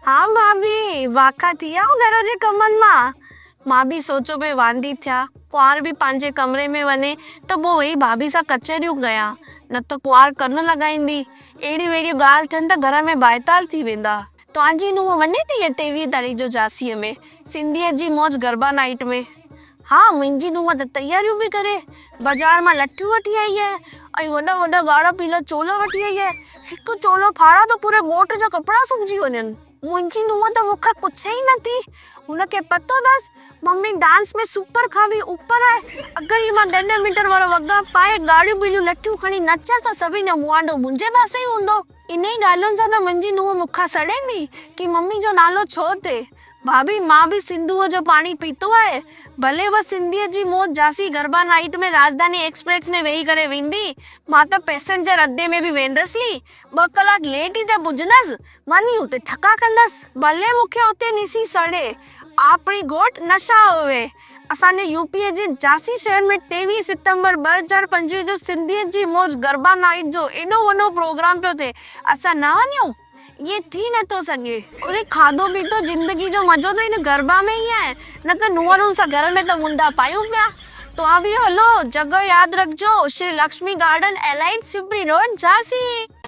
ها ڀاڀي، واکا ٿي ويا گهر جي ڪمن مان. مان به سوچيو پئي واندي ٿيان، ڪنوار به پنهنجي ڪمري ۾ وڃي ته پوء ويهي ڀاڀي سان ڪچهريون ڪيان، نه ته ڪنوار ڪن لڳائيندي. اهڙيون اهڙيون ڳالهه ٿين ته گهر ۾ بائتال ٿي ويندا. توهان جي نونهن وڃي ٿي 23 تاريخ جو جاسيء ۾ سنڌيء جي موج گربا نائيٽ ۾. ها منهنجي نونهن ته تياريون پئي ڪري. بازار مان لٺيون وٺي آئي آهي ۽ وڏا وڏا ڳاڙها پيلا چولا وٺي آئي آهي. هڪ چولو ڦاڙان ته پوري ڳوٺ جا ڪپڙا سبجي وڃن. منهنجي نونهن ته مون کان پڇي ئي نه ٿي. هن کي پتو اٿس ممي ڊانس ۾ سپر کان به اوپر آهي. اگر هي مان ڏهه ڏهه ميٽر وارا وڳا پائي ڳاڙهيون پيليون لٺيون کڻي نچيس ته سڀني جو مهانڊو منهنجي پاسي ئي هوندو. انهي ڳالهين سان ته منهنجي نونهن مون کان سڙندي ڪي ممي جو نالو ڇو ٿئي. ڀاڀي مان به سنڌوء جو پاڻي پيتو آهي. ڀلي هوء سنڌيء جي موج جاسي گربا نائيٽ ۾ راڄڌاني ايڪسپريس ۾ ويهي ڪري ويندي، مان ته پئسينجر اڏي ۾ به ويندس ئي. ٻه ڪلاڪ ليٽ ئي ته پڄندس، وڃي اتي ٺڪا ڪندس. ڀلي مون کي اتي ڏسي سڙي. آپڻي گهوٽ نشا هوي. اسان جي يو پيء جي جاسي شهر ۾ 23 ستمبر 2025 جو سنڌيء جي موج گربا نائيٽ جو ايڏو وڏو پروگرام پيو ٿئي، اسان نه وڃون؟ ائين ٿي نه ٿو سگهي. اڙي کاڌو پيتو زندگي جو مزو ته ان گربا ۾ ئي آهي، نه ته نونهرن سان گهر ۾ ته منڊا پايون پيا. توهان به هلو، جڳهه ياد رکجو، Shri Lakshmi garden, elite Sipri road, Jhansi.